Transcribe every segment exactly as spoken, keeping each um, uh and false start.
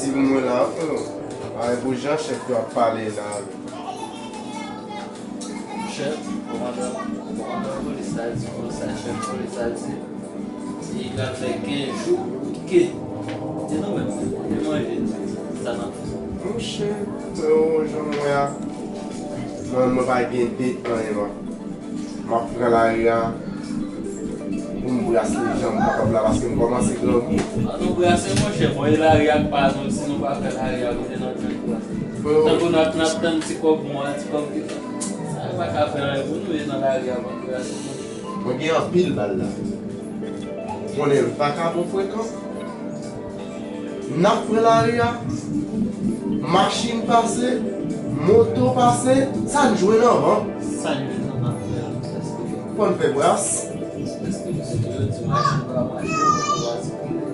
Di pou mwen la, freo. Parèy pou jan chèf yo ap pale la. Chèf, kòmandan, kòmandan polis la di konsa, chèf polis la di, li pral fè kenz jou ke. Di nou menm, kote manje, sa n ap fè? Monchè, freo, jan mwen a, mwen, mwen pa gen de anyen, non. M ap pran lari a pou m brase jan m kapab la, paske m kòmanse grangou. An nou brase, monchè, mwen lari a k pa nou, si nou pa fè lari a, kote n ap jwenn brase? Freo. Tankou n ap, n ap tann ti kòb mwa, ti kòb ki sa, nou pa ka fè anyen pou nou ye nan lari a, ban nou brase, monchè. Mwen gen anpil bal la. Konnen vakabon frekan. N ap pran lari a, machin pase, moto pase, sa n jwenn anvan. Sa n jwenn anvan, frè, èske fò n fè bras? Èske misye toujou di machin pa mache, moto pa sikile?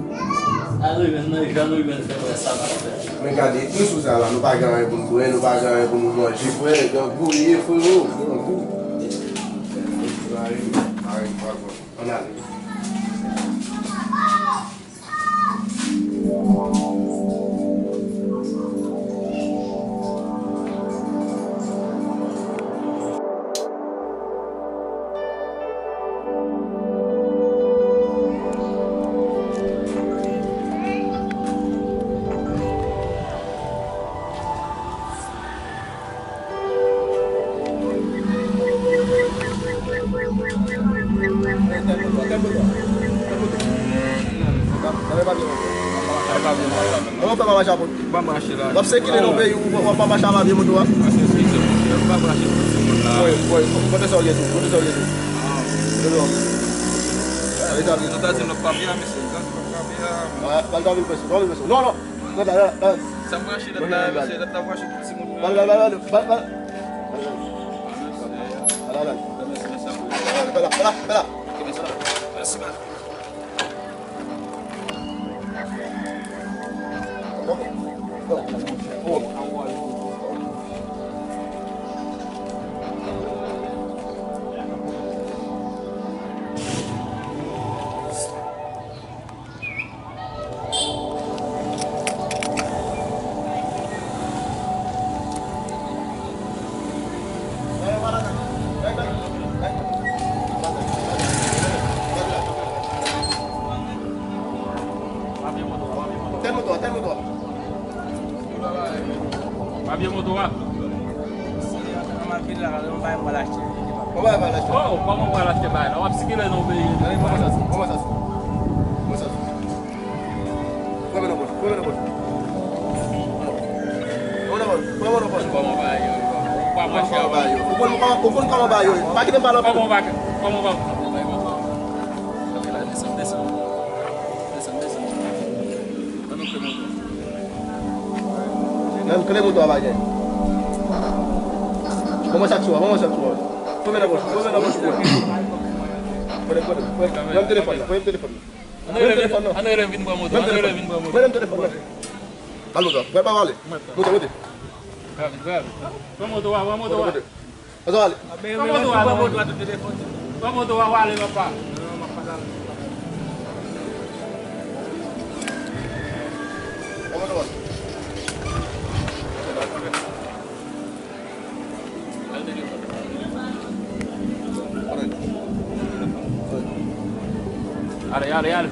Sa n jwenn nan, jan nou jwenn fè bras sa pa fè. Men gade, nou sou sa la, nou pa gen anyen pou n bwè, nou pa gen anyen pou nou manje, frè, grangou li ye, frero, grangou. Ann ale. Kòman w fè pa mache a pòt? W ap sekile nan peyi w, w ap pa mache a papye moto a? Wi, wi, kote sa w gen tou? Kote sa w gen tou? Kote sa w gen tou? Ba l ta vin prese, ba l ta vin prese. Non, non. Sa m rache lòt la, mesye, lòt la m rache tout timoun nan. Ba l, ba l, ba l, ba l, ba l. Ba l, ba l. Ba l, ba l. Fè la, fè la, fè la. Mèsi, man. Tèl moto a, tèl moto a. Papye moto a. Kòman w pral achte bagay la? W ap sikile nan yon peyi. Kòman sa sou? Kòman sa sou? Kòman sa sou? Kòman sa sou? Kòman sa sou? Kòman sa sou? Kòman sa sou? Kòman sa sou? Kòman sa sou? Ou konn kòman, ou konn kòman bagay yo ye. Pa kite m pale anpil. Kòman w pa, kòman w pa? Desann, desann. Desann, desann. Ann antre moto. Nan kle moto a bagay. Ban mwen sa k sou a, ban mwen sa k sou a. Pran nan pòch, pran nan pòch ou. Pran, pran, pran. Pran telefòn nan, pran telefòn nan. Ann rele, ann rele vin pran moto, ann rele vin pran moto. Pran telefòn nan. Al moto a, pran pa pale. Moto, moto. Pran moto a, pran moto a. Moto, moto. Pran moto a, pran moto a, tout telefòn. Pran moto a, w ale, papa. Pran moto a. Ale, ale, ale.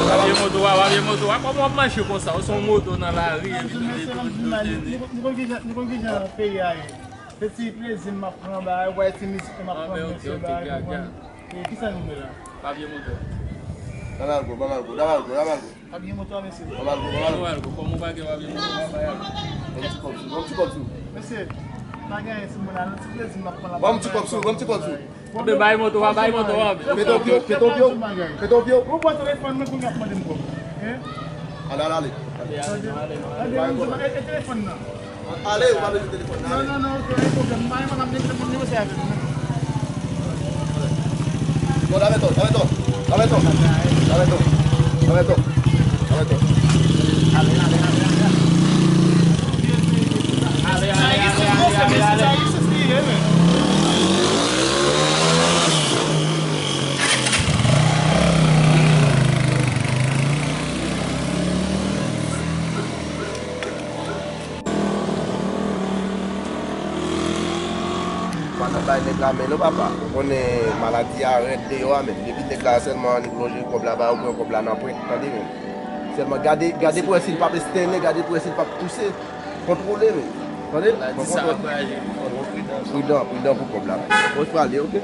Papye moto a, papye moto a, kòman w ap mache konsa? Ou se yon moto nan lari, epi nou te, nou te, nou te. Nou konn kijan, nou konn kijan peyi a ye. Se ti plezi m ap pran bagay, ou wè ti mizik m ap pran, mesye, bagay, konprann? E kisa nou vle la? Papye moto. Ban m al gwo, ban m al gwo, ban m al gwo, ban m al gwo. Papye moto a, mesye. Ban m al gwo, ban m al gwo. Kòman w pa gen papye moto, w pa bay al? Yon ti kòb sou, yon ti kòb sou. Mesye. Pa gen anyen sou mwen la, non, ti plezi m ap pran la. Ban m ti kòb sou, ban m ti kòb sou. Bay moto a, bay moto a. Fè tonpyo, fè tonpyo, fè tonpyo. Ou pran telefòn mwen pou y ap mande m kòb. Hein? Ale, ale, ale. Tande, tande, e telefòn nan. Ale, ou pa bezwen telefòn nan. Non, ale. Non, non, ok, pa gen pwoblèm. M pa gen pwoblèm, m negosye avè l. Bon, dame todo, dame todo, dame todo, dame todo, dame todo, dame todo. Ale, ale, ale, ale. Ale, ale, ale, ale, ale, ale. Pa nan bay nèg la men non, papa. Ou konnen maladi a rèd deyò a menm. Depi nèg la sèlman annik lonje kòb la ba ou, pran kòb la nan prank, tande menm. Sèlman gade, gade pou wè si l p ap estène, gade pou wè si l p ap touse. Kontwole menm. Tande? Pran kontwòl. Pridan, pridan pou kòb la. Bon, prale, ok?